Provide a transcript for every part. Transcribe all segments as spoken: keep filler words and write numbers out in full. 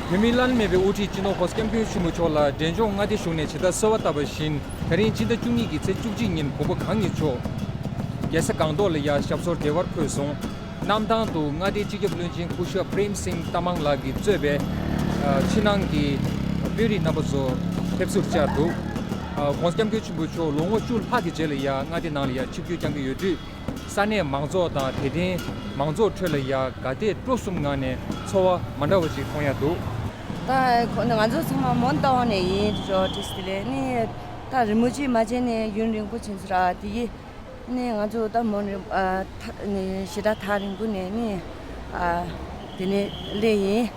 བོད་མིའི་བླ་ན་མེད་པའི་དབུ་ཁྲིད་སྤྱི་ནོར་༸གོང་ས་༸སྐྱབས་མགོན་ཆེན་པོ་མཆོག་ལ་འབྲས་ལྗོངས་མངའ་སྡེ་གཞུང་ནས་ཇི་ལྟར་གསོལ་བ་བཏབ་པ་བཞིན། ད་རིང་ཕྱི་ཟླ་བཅུ་གཉིས་ཀྱི་ཚེས་བཅུ་གཅིག་ཉིན་མགོན་པོ་གང་ཉིད་མཆོག་རྒྱལ་ས་སྒང་ཏོག་ལ་ཡ་ཞབས་སོར་བདེ་བར་འཁོད་སོང་། གནམ་ཐང་དུ་མངའ་སྡེའི་སྤྱི་ཁྱབ་བློན་ཆེན་སྐུ་ཞབས་པྲེམ་སིང་ཏ་མང་ལགས་ཀྱིས་གཙོས་པའི་ཨ་ཕྱི་ནང་གི་དཔོན་རིགས་རྣམ་པ་ཚོ་ཕེབས་བསུར་བཅར་འདུག་ཨ་༸གོང་ས་༸སྐྱབས་མགོན་ཆེན་པོ་མཆོག་ལོ་ངོ་བཅུ་ལྷག་གི་རྗེས་ལ་ཡ་མངའ་སྡེ་ནང་ལ་ཡ་ཆིབས་བསྒྱུར་བསྐྱངས་ཀྱི་ཡོད་དུས། ས་གནས་མང་ཚོགས་དང་དད་ལྡན་མང་ཚོགས་ཁྲོད་ལ་ཡ་དགའ་དད་སྤྲོ་གསུམ་ངང་ནས་ཚོར་བ་མ་འདྲ་བ་ཅིག་མཐོང་ཡ་འདུག་ད་ཁོ་ང་ཚོ་ཚང་མ་མོན་རྟ་དབང་ནས་ཡིན། ཇོ་ཏིས་དེ་ལས་ནི་ད་རི་མོ་ཅིག་མ་བྱས་ནས་ཡུན་རིང་པོ་ཕྱིན་སོང་ར། དེ་ཡིས་ནི་ང་ཚོ་ད་མོན་རི་ཨ་ཐ་ནི་ཞེ་དྲག་ཐག་རིང་པོ་ནས་ནི་ཨ་དེ་ནས་སླེབས་ཡིན།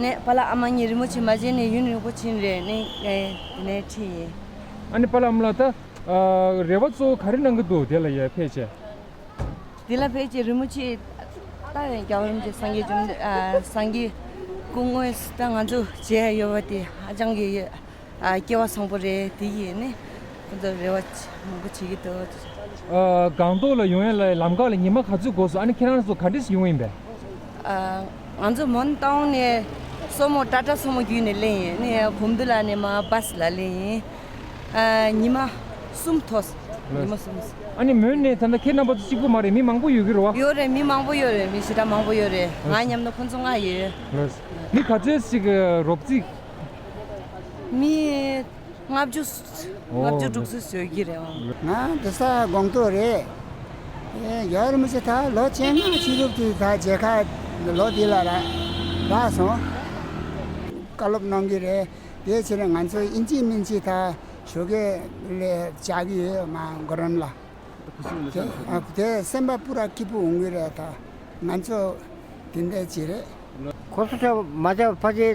ནི་པཱ་ལགས་ཨ་མ་གཉིས་རི་མོ་ཅིག་མ་བྱས་ནས་ཡུན་རིང་པོ་ཕྱིན་རེད། ནི་ངས་དེ་ནས་ཁྲིད་ཡིན། ཨ་ནི་པཱ་ལགས་ཨ་མ་ལགས་ད་ཨ་རེ་བ་གཙོ་བོ་ག་རེ་གནང་གི་འདུག་དེ་ལ་ཡ་ཕེབས་བྱས། དེ་ལ་ཕལ་ཆེར་རི་མོ་ཆེ་ད་རྒྱལ་བ་རིན་པོ་ཆེ་སངས་རྒྱས་བཅོམ་ལྡན་ཨ་སངས་རྒྱས་སྐུ་དངོས་སུ་ད་ང་ཚོ་མཇལ་ཡ་ཡོད་པ་དེ་ཧ་ཅང་གི་ཡོད། ཨ་སྐལ་བ་བཟང་པོ་རེད། དེ་ཡིན་ནི་ཁོ་ཚོ་རེ་བ་མང་པོ་བྱེད་ཀྱི་འདུག་ཨ་སྒང་ཏོག་ལ་ཡོང་ཡ་ལ་ལམ་ཁ་ལ་ཉི་མ་ག་ཚོད་འགོར་སོང་། ཨ་ནི་ཁྱེད་རང་ཚོ་ག་འདྲས་ཡོང་ཡིན་པས། ཨ་ང་ཚོ་མོན་རྟ་དབང་ནས་སོ་མོ་ཊ་ཊ་སོ་མོ་བརྒྱུད་ནས་སླེབས་ཡིན། ནི་གོམ་བདུ་ལ་ནས་མ་བྷ་སི་ལ་སླེབས་ཡིན། ཨ་ཉི་མ་གསུམ་ཐོག་ཉི་མ་གསུམ། ཨ་ནི་མོན་ནས་ད་ལྟ་ཁྱེད་རྣམ་པ་ཚོ་གཅིག་པུ་མ་རེད། མི་མང་པོ་ཡོད་ཀྱི་རེད་བ། ཡོད་རེད། མི་མང་པོ་ཡོད་རེད། མི་ཞེ་དྲག་མང་པོ་ཡོད་རེད། ང་མཉམ་དུ་ཁོང་ཚོ་ལྔ་ཡོད། ལགས། མི་ག་ཚོད་ཞིག་རོབ་རྩིས། མི་ལྔ་བཅུ། ལྔ་བཅུ་དྲུག་ཅུ་ཡོད་ཀྱི་རེད་བ། ང་འདི་ས་སྒང་ཏོག་རེད། ཨེ་རྒྱལ་བ་རིན་པོ་ཆེ་ད་ལོ་བཅོ་ལྔ་ཕྱི་རབས་དུས་ད་མཇལ་ཁ་ལོ་འདི་ལ་རག་རག་སོང་། བཀའ་སློབ་གནང་གི་རེད། དེ་ཕྱིར་ང་ཚོ་ཨིན་ཇི་མིན་ཇི་ད་ཞོགས་ཀས་ལས་བཅར་གྱི་ཡོད་མ་གོ་རམ་ལ། དེ་ཨ་དེ་སེམས་པ་པུ་ར་སྐྱིད་པོ་འོང་གི་རེད། ད་ང་ཚོ་དེ་འདྲ་ཅིག་རེད། ཁོ་ཚོ་ཚོ་མ་བྱ་ཕ་ཆེ་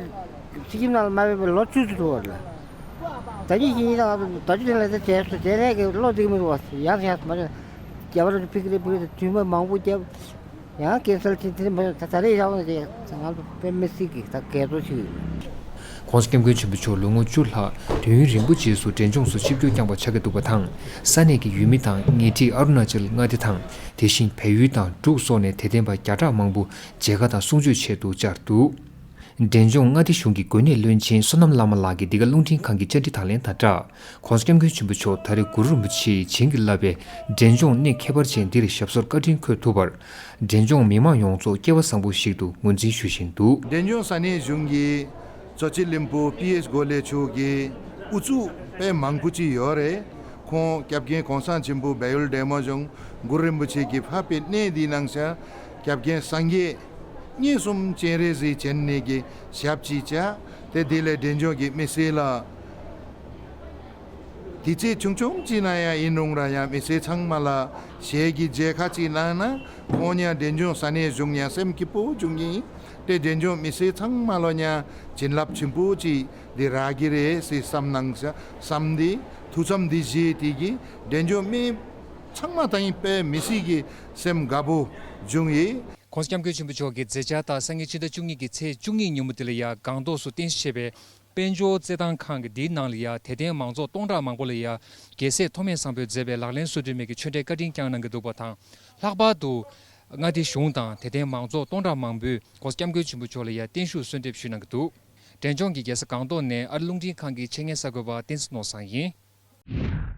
སི་ཀིམ་ནང་ལ་མ་ཕེབས་པའི་ལོ་བཅུ་ཙམ་འགྲོ་བ་རེད། ད་ཉིད་ཀྱི་ཉིན་ད་ད་ཅི་དེ་ལ་དེ་བྱས་སོ་དེ་རེད་གི་བློ་འདི་མི་འདུག་བ། ཡང་ཡང་མ་རེད། རྒྱ་བ་རེད་ཕི་གི་རེད་ཕི་གི་རེད་དུས་མ་མང་པོ་རྒྱབ། ཡང་ཀེན་སལ་ཕྱིན་དེ་མ་ད་ད་རེས་ཡག་པོ་ནས་ང་ཚོ་དཔེ་མི་སྲིད་གི་ད་གལ་གཏོར་ཞིག་ཡོད། ༸གོང་ས་༸སྐྱབས་མགོན་ཆེན་པོ་མཆོག་ལོ་ངོ་བཅུ་ལྷག་དུས་ཡུན་རིང་པོ་རྗེས་སུ་འབྲས་ལྗོངས་སུ་ཆིབས་བསྒྱུར་བསྐྱངས་པ་ཆགས་ཀྱི་འདུག་པ་དང་། ས་གནས་ཀྱི་ཡུལ་མི་དང་ཉེ་འཁྲིས་ཨ་རུ་ན་ཅལ་མངའ་སྡེ་དང་། དེ་བཞིན་བལ་ཡུལ་དང་འབྲུག་སོགས་ནས་དད་ལྡན་པ་བརྒྱ་ཕྲག་མང་པོ་མཇལ་ཁ་དང་གསུང་ཆོས་ཆེད་དུ་བཅར་འདུག་འབྲས་ལྗོངས་མངའ་སྡེ་གཞུང་གི་འགོས་ནད་བློན་ཆེན་བསོད་ནམས་བླ་མ་ལགས་ཀྱིས་འདི་ག་རླུང་འཕྲིན་ཁང་གི་བཅར་འདྲི་དང་ལེན་དང་སྦྲགས། ༸གོང་ས་༸སྐྱབས་མགོན་ཆེན་པོ་མཆོག་ད་རེས་གུ་རུ་རིན་པོ་ཆེས་བྱིན་གྱིས་བརླབས་པའི་འབྲས་ལྗོངས་གནས་ཁྱད་པར་ཅན་འདིར་ཞབས་སོར་བཀའ་དྲིན་འཁོད་ཐུབ་པར། འབྲས་ལྗོངས་མི་མང་ཡོངས་རྫོགས་སྐལ་བ་བཟང་པོ་ཞིག་ཏུ་ངོས་འཛིན་ཞུ་བཞིན་འདུག་འབྲས་ལྗོངས་ས་གནས་གཞུང་གི་ཇོ་ཅི་ལིམ་པོ་པི་ཨེས་གོ་ལེ་མཆོག་གི་ཨུ་ཚུགས་དཔེ་མང་པོ་ཅིག་ཡོད་རེད། ཁོང་སྐྱབས་མགོན་གོང་ས་ཆེན་པོ་སྦས་ཡུལ་འབྲས་མོ་ལྗོངས་གུ་རུ་རིན་པོ་ཆེ་གི་ཕ་པའི་གནས་འདི་གནང་ཤག་སྐྱབས་མགོན་སངས་རྒྱས་མཉེས་གསུམ་སྤྱན་རས་གཟིགས་མཇལ་ནས་ཀྱི་ཞབས་ཅིག་བཅགས་ཏེ་དེ་ལས་འབྲས་ལྗོངས་ཀྱི་མི་སེར་ལ། དུས་ཚོད་ཆུང་ཆུང་ཅིག་ནང་ཡང་ཡིན་རུང་ར་ཡང་མི་སེར་ཚང་མ་ལ་ཞལ་གྱི་མཇལ་ཁ་ཅིག་གནང་ན་ཁོང་ཡང་འབྲས་ལྗོངས་ས་གནས་གཞུང་ཡང་སེམས་སྐྱིད་པོ་བྱུང་གི་ཡིན་ཏེ། འབྲས་ལྗོངས་མི་སེར་ཚང་མ་ལ་ཡང་བྱིན་རླབས་ཆེན་པོ་ཅིག་འདི་རག་གི་རེད་ཟེར་བསམ་གནང་ཤག་བསམ་འདི་ཐུགས་བསམ་འདི་བཞེས་ཏེ་གི་འབྲས་ལྗོངས་མི་ཚང་མ་དང་ཡིན་པའི་མི་སེར་གྱི་སེམས་དགའ་པོ་བྱུང་ཡིན། ༸གོང་ས་༸སྐྱབས་མགོན་ཆེན་པོ་མཆོག་གི་མཛད་འཆར་ལྟར་སང་ཉིན་ཕྱི་ཟླ་བཅུ་གཉིས་ཀྱི་ཚེས་བཅུ་གཉིས་ཉིན་མོ་དེ་ལ་ཡ་སྒང་ཏོག་སུ་རྟེན་གཞི་བྱས་པའི་དཔལ་འབྱོར་རྩེད་ཐང་ཁང་གི་འདིའི་ནང་ལ་ཡ་དད་ལྡན་མང་ཚོགས་སྟོང་ཕྲག་མང་པོ་ལ་ཡ་རྒྱལ་སྲས་ཐོགས་མེད་བཟང་པོས་མཛད་པའི་ལག་ལེན་སོ་བདུན་མའི་གི་ཆོས་འབྲེལ་བཀའ་དྲིན་བསྐྱངས་གནང་གི་འདུག་པ་དང་། ལྷག་པར་དུ་མངའ་སྡེ་གཞུང་དང་དད་ལྡན་མང་ཚོགས་སྟོང་ཕྲག་མང་པོས་༸གོང་ས་༸སྐྱབས་མགོན་ཆེན་པོ་མཆོག་ལ་ཡ་བརྟན་བཞུགས་གསོལ་འདེབས་ཞུས་གནང་གི་འདུག་འབྲས་ལྗོངས་ཀྱི་རྒྱལ་ས་སྒང་ཏོག་ནས་ཨ་རི་རླུང་འཕྲིན་ཁང་གི་ཆེད་གཉེར་གསར་འགོད་པ་བསྟན་འཛིན་ནོར་བཟང་ཡིན།